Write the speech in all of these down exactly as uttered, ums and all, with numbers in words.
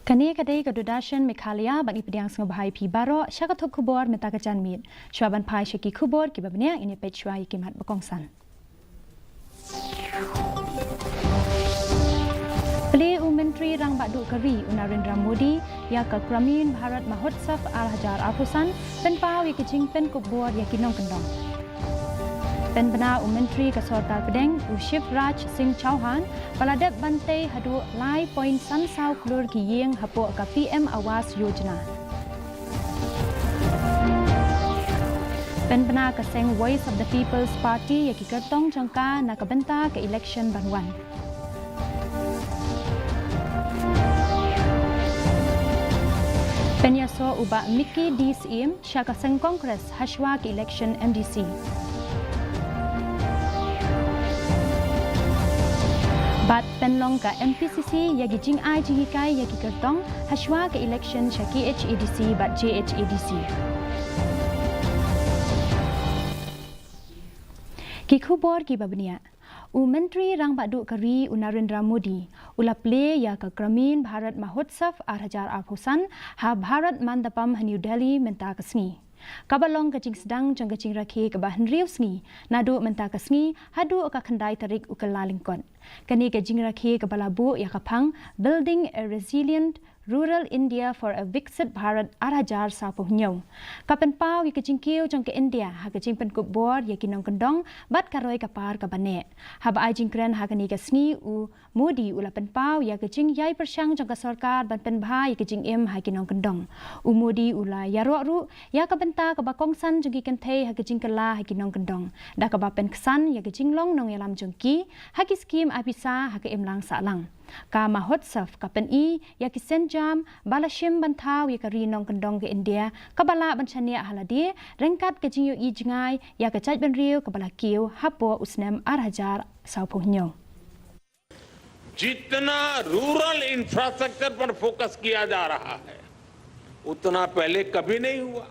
Kane ka dei ka Doordarshan Meghalaya, bad ngi pdiang sngewbha ïa phi baroh sha ka thok khubor mynta ka janmiet. Shuwa ban phai sha ki khubor kiba bniah, ngin ïa peit shuwa ïa ki mat ba kongsan. Plie u Myntri Rangbah Duh ka ri u Narendra Modi ïa ka Gramin Bharat Mahotsav ar hajar arphew san, pynpaw ïa ka jingpynkup bor ïa ki nongkyndong. Pynbna u Myntri ka Sorkar Pdeng u Shivraj Singh Chouhan ba la dep ban tei haduh lai point san saw klur ki ïing hapoh ka P M Awas Yojana. Pynbna ka seng Voice of the People's Party ïa ki kyrtong jong ka na ka bynta ka election ban wan. Pynïasoh u Bah Micky D Syiem sha ka seng Congress hashwa ka election M D C. Bad pynlong ka M P C C ïa ki jingai jinghikai ïa ki kyrtong hashwa ka election sha K H A D C bad J H A D C. Ki khubor kiba bniah. U Myntri Rangbah Duh ka ri u Narendra Modi u la plie ïa ka Gramin Bharat Mahotsav ar hajar arphew san ha Bharat Mandapam ha New Delhi mynta ka sngi, kaba long ka jingsdang jong ka jingrakhe kaba hynriew sngi, naduh mynta ka sngi haduh ka khyndai tarik u Kyllalyngkot. Kane ka jingrakhe kaba la buh ïa ka phang Building a Resilient Rural India for a Viksit Bharat ar hajar sawphew hynñiew, ka pynpaw ïa ka jingkiew jong ka India ha ka jingpynkup bor ïa ki nongkyndong bad ka roi ka par kaba neh. Haba ai jingkren ha kane ka sngi, u Modi u la pynpaw ïa ka jingïai pyrshang jong ka sorkar ban pynbha ïa ka jingim ha ki nongkyndong. U Modi u la ïaroh ruh ïa ka bynta kaba kongsan jong ki kynthei ha ka jingkylla ha ki nongkyndong, da kaba pynksan ïa ka jinglong nongïalam jong ki ha ki skhim ai pisa ha ka imlang sahlang. Ka Mahotsav ka pyni ïa ki sienjam ba la shim ban thaw ïa ka ri nongkyndong ka India kaba lah ban shaniah ha lade ryngkat ka jingïohi jngai ïa ka jaitbynriew kaba la kiew hapoh u snem ar hajar sawphew hynñiew. जितना rural infrastructure पर फोकस किया जा रहा है, उतना पहले कभी नहीं हुआ।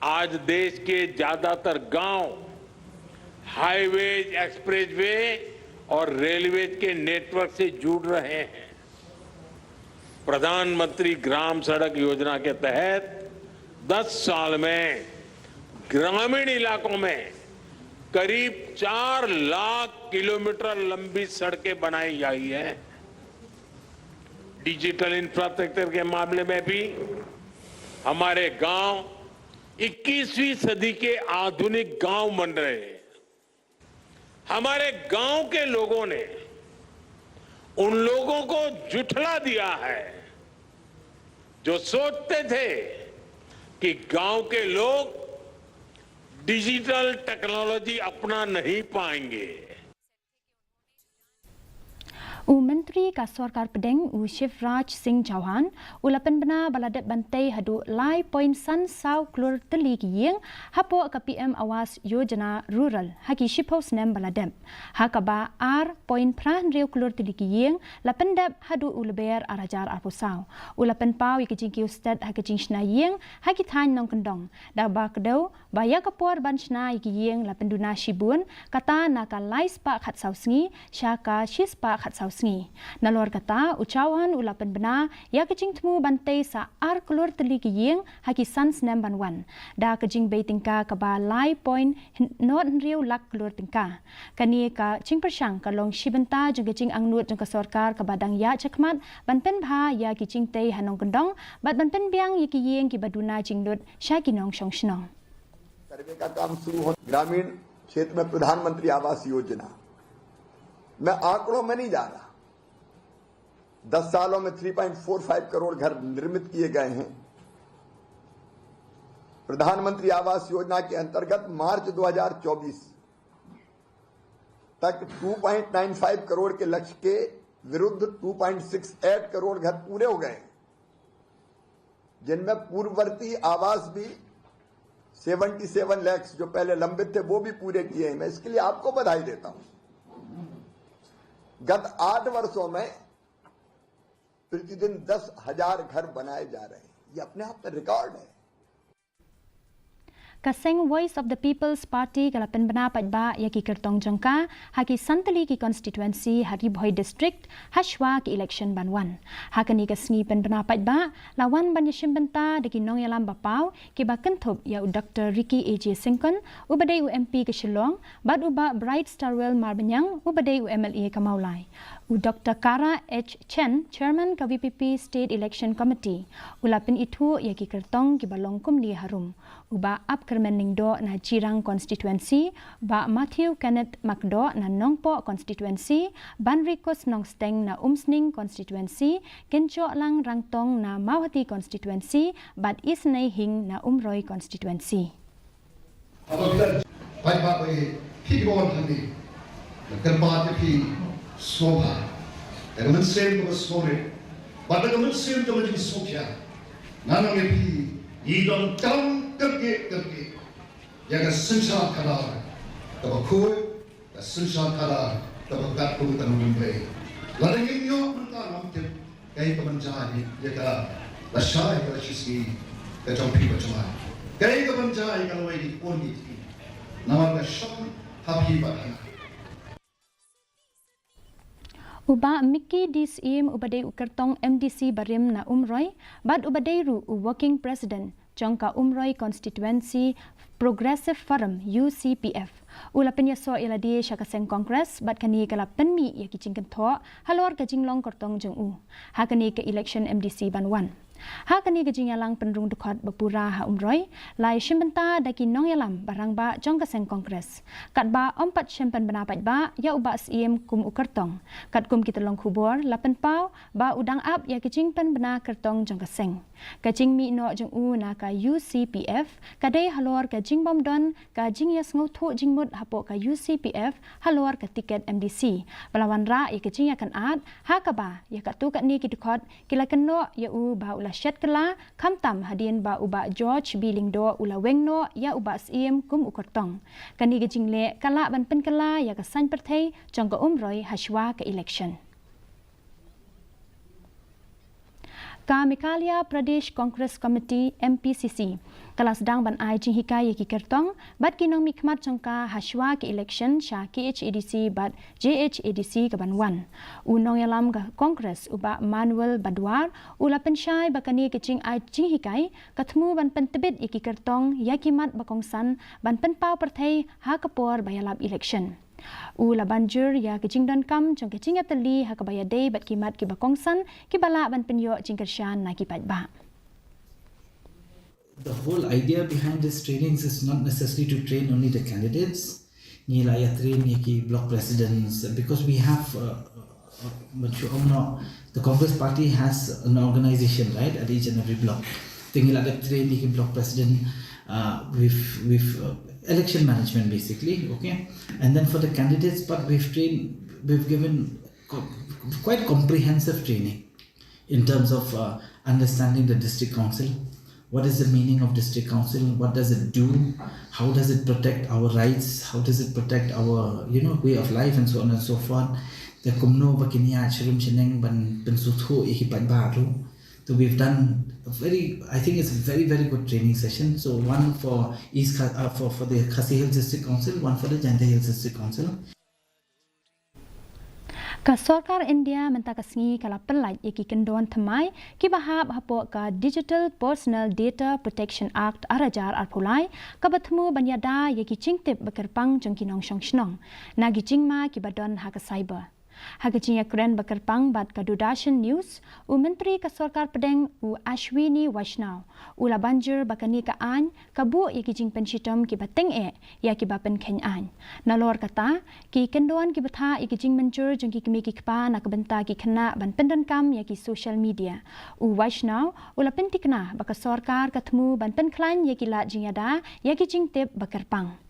आज देश के ज्यादातर गांव हाईवेज, एक्सप्रेसवे और रेलवेज के नेटवर्क से जुड़ रहे हैं। प्रधानमंत्री ग्राम सड़क योजना के तहत दस साल में ग्रामीण इलाकों में करीब चार लाख किलोमीटर लंबी सड़कें बनाई गई हैं। डिजिटल इंफ्रास्ट्रक्चर के मामले में भी हमारे गांव इक्कीसवीं सदी के आधुनिक गांव बन रहे हैं। हमारे गांव के लोगों ने उन लोगों को झुठला दिया है जो सोचते थे कि गांव के लोग डिजिटल टेक्नोलॉजी अपना नहीं पाएंगे। U Myntri ka Sorkar Pdeng u Shivraj Singh Chouhan u la pynbna ba la dep ban tei haduh lai point san saw klur tylli ki ïing hapoh ka P M Awas Yojana Rural ha ki shiphew snem ba la dep, ha kaba ar point phra hynriew klur tylli ki ïing la pyndep haduh u Lber ar hajar arphew saw. U la pynpaw ïa ka jingkiew stet ha ka jingshna ïing ha ki thaiñ nongkyndong, da ba kdew ba ïa ka por ban shna ïa ki ïing la pynduna shibun, kata na ka lai spah khatsaw sngi sha ka shi spah khatsaw sngi. Nalor kata, u Chouhan u la pynbna ïa ka jingthmu ban tei sa ar klur tylli ki ïing ha ki san snem ban wan, da ka jingbei tyngka kaba lai point not hynriew lak klur tyngka. Kane ka jingpyrshang ka long shi bynta jong ka jingangnud jong ka sorkar kaba dang ïaid shakhmat ban pynbha ïa ki jingtei ha nongkyndong bad ban pynbiang ïa ki ïing kiba duna jinglut sha ki nongshong shnong. सर्वे का काम शुरू हो, ग्रामीण क्षेत्र में प्रधानमंत्री आवास योजना, मैं आंकड़ों में नहीं जा रहा, दस सालों में three point four five crore घर निर्मित किए गए हैं। प्रधानमंत्री आवास योजना के अंतर्गत मार्च दो हज़ार चौबीस तक two point nine five crore के लक्ष्य के विरुद्ध two point six eight crore घर पूरे हो गए हैं, जिनमें पूर्ववर्ती आवास भी सेवेंटी सेवन लैक्स जो पहले लंबित थे, वो भी पूरे किए हैं। मैं इसके लिए आपको बधाई देता हूं। गत आठ वर्षों में प्रतिदिन दस हजार घर बनाए जा रहे हैं, ये अपने आप में रिकॉर्ड है। Ka seng Voice of the People's Party ka la pynbna paidbah ïa ki kyrtong jong ka ha ki san tylli ki constituency ha Ri Bhoi District ha shwa ki election ban wan. Ha kane ka sngi pynbna paidbah la wan ban ïashim bynta da ki nongïalam ba paw kiba kynthup ïa u Doctor Ricky A J Syngkon uba dei u M P ka Shillong, bad u Bah Bright Starwell Marbaniang uba dei u M L A ka Mawlai. U Doctor Kara H Chen, Chairman ka V P P State Election Committee, u la pynithuh ïa ki kyrtong kiba long kumne harum: u Bah Apkyrmen Lyngdoh na Jirang Constituency, Bah Matthew Kenneth Makdoh na Nongpoh Constituency, Banrikus Nongsteng na Umsning Constituency, Kynjohlang Rangtong na Mawhati Constituency, bad Isnei Hing na Umroi Constituency. Haba phi la paidbah ba ïeit, phi ki ba wan hangne, nga kyrpad ïa phi sngewbha da ka mynsiem kaba sngewrit bad da ka mynsiem kaba jingsngewkhia. Nga ong ïa phi, ngi donkam kyrkieh kyrkieh ïa ka synshar khadar kaba khuid, ka synshar khadar kaba katkum ka nongwei. Lada ngim ïoh mynta, ngam tip kaei kaban jia ïa ka lashai ka lashisngi ka jong phi bad jong nga. Kaei kaban jia ïa ka lawei ki khun ki kti. Namar ka shong ha phi bad ha nga. U Bah Mickey D Syiem uba dei u kyrtong M D C barim na Umroi bad uba dei ruh u Working President jong ka Umroi Constituency Progressive Forum, U C P F, u la pynïasoh ïa lade sha ka seng Congress bad kane ka la pynmih ïa ki jingkynthoh halor ka jinglong kyrtong jong u ha kane ka election M D C ban wan. Ha kane ka jingïalang pynrung dkhot ba pura ha Umroi, la ïashim bynta da ki nongïalam ba rangbah jong ka seng Congress. Katba ym pat shym pynbna paidbah ïa u Bah Syiem kum u kyrtong, katkum ki tyllong khubor la pynpaw ba u dang ap ïa ka jingpynbna kyrtong jong ka seng. Ka jingmih noh jong u na ka U C P F ka dei halor ka jingbym don ka jingïasngewthuh jingmut hapoh ka U C P F halor ka tiket M D C, ba la wanrah ïa ka jingïakynad ha kaba ïa katto katne ki dkhot ki la kynnoh ïa u ba u la shet kylla, khamtam hadien ba u Bah George B Lyngdoh u la weng noh ïa u Bah Syiem kum u kyrtong. Kane ka jingleh ka lah ban pynkylla ïa ka saiñ pyrthei jong ka Umroi ha shwa ka election. Ka Meghalaya Pradesh Congress Committee, M P C C, ka la sdang ban ai jinghikai ïa ki kyrtong bad ki nongmihkhmat jong ka ha shwa ki election sha K H A D C bad J H A D C kaban wan. U nongïalam ka Congress u Bah Manuel Badwar u la pynshai ba kane ka jingai jinghikai ka thmu ban pyntbit ïa ki kyrtong ïa ki mat ba kongsan ban pynpaw pyrthei ha ka por ba ïalap election. U la ban jur ïa ka jingdonkam jong ka jingïatylli ha kaba ïadei bad ki mat kiba kongsan kiba lah ban pynïoh jingkyrshan na ki paidbah. The whole idea behind these trainings is not necessarily to train only the candidates. Ngi la ïa train ïa ki block presidents because we have uh, uh, uh, the Congress party has an organization, right, at each and every block. Te ngi la dep train ïa ki block president uh, with with uh, election management, basically, okay. And then for the candidates part, we've trained, we've given quite comprehensive training in terms of uh, understanding the district council. What is the meaning of district council? What does it do? How does it protect our rights? How does it protect our, you know, way of life and so on and so forth? Te kumno ba kin ïaid sharum shaneng ban pynsngewthuh ïa ki paidbah ruh. So we've done a very, I think it's a very, very good training session. So one for East, uh, for, for the Khasi Hills District Council, one for the Jaintia Hills District Council. Ka sorkar India mynta ka sngi ka la pynlait ïa ki kyndon thymmai kiba hap hapoh ka Digital Personal Data Protection Act ar hajar arphew lai, kaba thmu ban ïada ïa ki jingtip ba kyrpang jong ki nongshong shnong na ki jingma kiba don ha ka cyber. Ha ka jingïakren ba kyrpang bad ka Doordarshan News, u Myntri ka Sorkar Pdeng u Ashwini Vaishnaw u la ban jur ba kane ka aiñ ka buh ïa ki jingpynshitom kiba tyngeh ïa kiba pynkheiñ aiñ. Nalor kata, ki kyndon kiba thah ïa ki jingmynjur jong ki kmie ki kpa na ka bynta ki khynnah ban pyndonkam ïa ki social media. U Vaishnaw u la pyntikna ba ka sorkar ka thmu ban pynkhlaiñ ïa ki lad jingïada ïa ki jingtip ba kyrpang.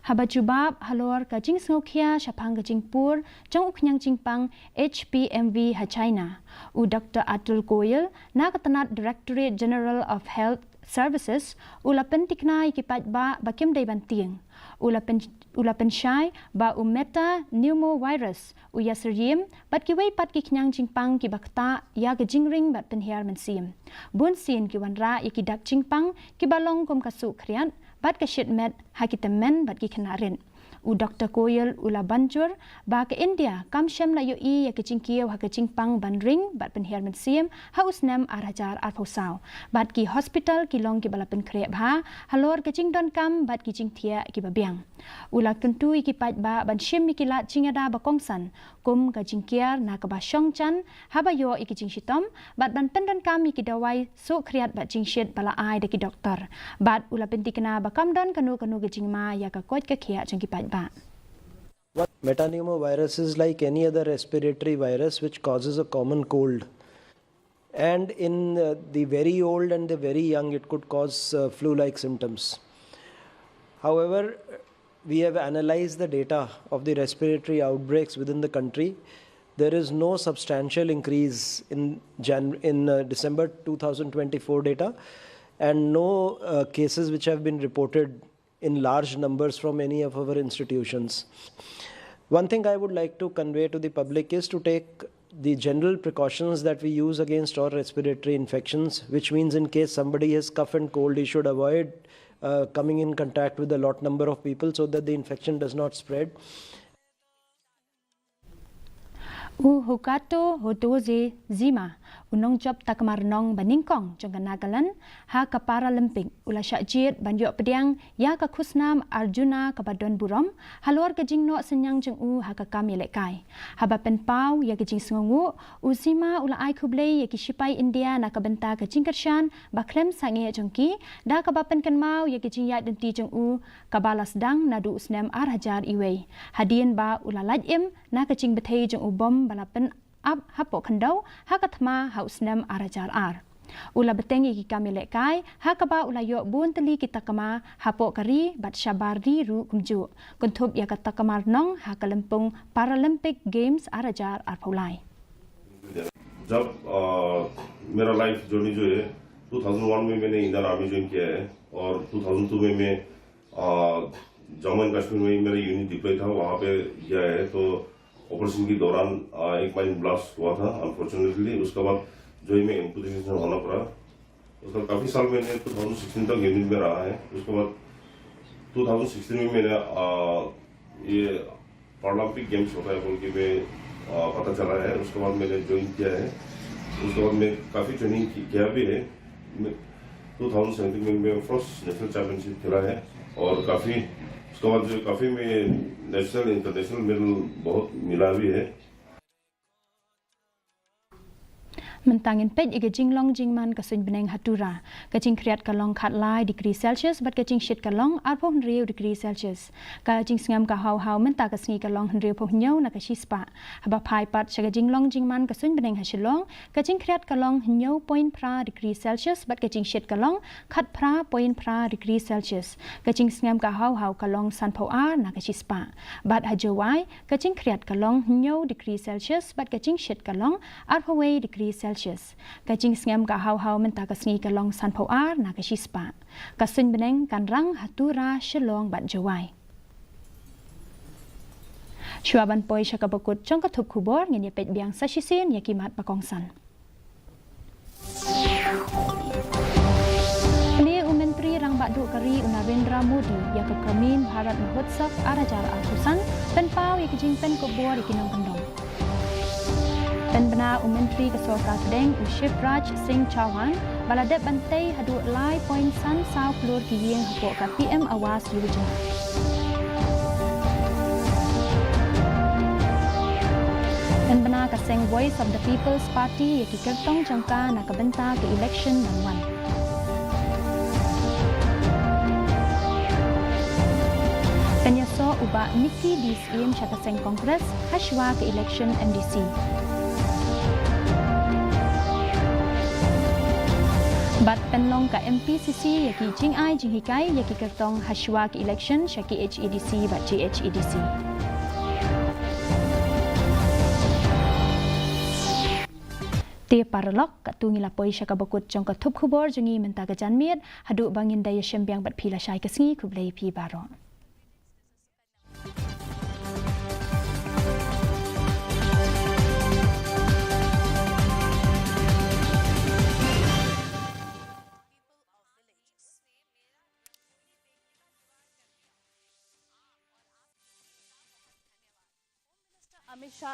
Haba jubab halor ka jingsngewkhia shaphang ka jingpur jong u khñiang jingpang H P M V ha China, u Doctor Atul Goyal na ka tnat Directorate General of Health Services u la pyntikna ïa ki paidbah ba kim dei ban tieng. U la pyn-, u la pynshai ba u metapneumovirus u ïasyriem bad kiwei pat ki khñiang jingpang kiba ktah ïa ka jingring bad pynhiar mynsiem. Bun sien ki wanrah ïa ki dak jingpang kiba long kum ka suh khriat bad ka shit met ha ki tymmen bad ki khynnah rit. U Doktor Koyal u la ban jur ba ka India kam shym la ïohi ïa ka jingkiew ha ka jingpang ban ring bad pynhiar mynsiem ha u snem ar hajar arphew saw. Bad ki hospital ki long kiba la pynkhreh bha halor ka jingdonkam bad ki jingthiah kiba biang. U la kyntu ïa ki paidbah ban shim ïa ki lad jingïada ba kongsan kum ka jingkiar na kaba shong jan haba ïoh ïa ki jingshitom bad ban pyndonkam ïa ki dawai suh khriat bad jingshit ba la ai da ki doktor. Bad u la pyntikna ba kam don kano kano ka jingma ïa ka koit ka khiah jong ki paidbah. Metapneumovirus is like any other respiratory virus which causes a common cold. And in uh, the very old and the very young, it could cause uh, flu like symptoms. However, we have analyzed the data of the respiratory outbreaks within the country. There is no substantial increase in, Jan- in uh, December two thousand twenty-four data, and no uh, cases which have been reported in large numbers from any of our institutions. One thing I would like to convey to the public is to take the general precautions that we use against all respiratory infections, which means in case somebody has cough and cold, he should avoid uh, coming in contact with a lot number of people so that the infection does not spread. U Hokato Hodoze Zima, u nongjop takma rnong ba nyngkong jong ka Nagaland ha ka Paralympic, u la shah jied ban ïoh pdiang ïa ka khusnam Arjuna kaba don burom halor ka jingnoh synñiang jong u ha ka kam ïalehkai. Haba pynpaw ïa ka jingsngewnguh, u Zima u la ai khublei ïa ki shipai India na ka bynta ka jingkyrshan ba khlem sangeh jong ki, da kaba pynkynmaw ïa ka jingïaid lynti jong u kaba la sdang naduh u snem ar hajar wei, hadien ba u la lait im na ka jingbthei jong u bom ba la pynap hapoh khyndew ha ka thma ha u snem ar hajar ar. U la bteng ïa ki kam ïalehkai ha kaba u la ïoh bun tylli ki takma hapoh ka ri bad shabar ri ruh kumjuh, kynthup ïa ka takma rnong ha ka lympung Paralympic Games ar hajar arphew lai. जब अ, मेरा life journey जो है, दो हज़ार एक में मैंने Indian army join किया है और दो हज़ार दो में मैं अ, जम्मू एंड कश्मीर में मेरा यूनिट डिप्लॉय था, वहाँ पे गया है। तो ऑपरेशन के दौरान अ, एक माइन ब्लास्ट हुआ था अनफॉर्चुनेटली। उसके बाद जो है मैं एम्पुटेशन होना पड़ा। उसके बाद काफ़ी साल मैंने दो हज़ार सोलह तक यूनिट में रहा है। उसके बाद दो हज़ार सोलह में मैंने अ, ये पैरालंपिक गेम्स होता है बोल के मैं अ, पता चला है। उसके बाद मैंने ज्वाइन किया है। उसके बाद मैं काफ़ी ट्रेनिंग की- किया भी है। मैं दो हज़ार सत्रह में मैं फर्स्ट नेशनल चैंपियनशिप खेला है और काफ़ी उसके बाद जो काफ़ी मैं नेशनल इंटरनेशनल मेडल बहुत मिला भी है। Mynta ngin peit ïa ka jinglong jingman ka suiñ bneng ha Tura. Ka jingkhriat ka long khatlai degree Celsius bad ka jingshit ka long arphew hynriew degree Celsius. Ka jingsngem ka haw haw mynta ka sngi ka long hynriewphew hynñiew na ka shispah. Haba phai pat sha ka jinglong jingman ka suiñ bneng ha Shillong, ka jingkhriat ka long hynñiew point phra degree Celsius bad ka jingshit ka long khatphra point phra degree Celsius. Ka jingsngem ka haw haw ka long sanphew ar na ka shispah. Bad ha Jowai, ka jingkhriat ka long hynñiew degree Celsius bad ka jingshit ka long arphew wei degree Celsius. Ka jingsngem ka haw haw mynta ka sngi ka long sanphew ar na ka shispah. Ka suiñ bneng kan rang ha Tura, Shillong bad Jowai. Shuwa ban poi sha kaba kut jong ka thup khubor, ngin ïa peit biang sa shisien ïa ki mat ba kongsan. Plie u Myntri Rangbah Duh ka ri u Narendra Modi ïa ka Gramin Bharat Mahotsav ar hajar arphew san, pynpaw ïa ka jingpynkupbor ïa ki nongkyndong. Pynbna u Myntri ka Sorkar Pdeng u Shivraj Singh Chouhan ba la dep ban tei haduh lai point san saw klur ki ïing hapoh ka P M Awas Yojana. Pynbna ka seng Voice of the People's Party ïa ki kyrtong jong ka na ka bynta ka election ban wan. Pynïasoh u Bah Nicky D Syiem sha ka seng Congress hashwa ka election M D C. Bad pynlong ka M P C C ïa ki jingai jinghikai ïa ki kyrtong hashwa ka election sha K H A D C bad J H A D C. Te paralok, katto ngi la poi sha kaba kut jong ka thup khubor jong ngi mynta ka janmiet, haduh ba ngin da ïashem biang bad phi lashai ka sngi, khublei phi baroh. Amit Shah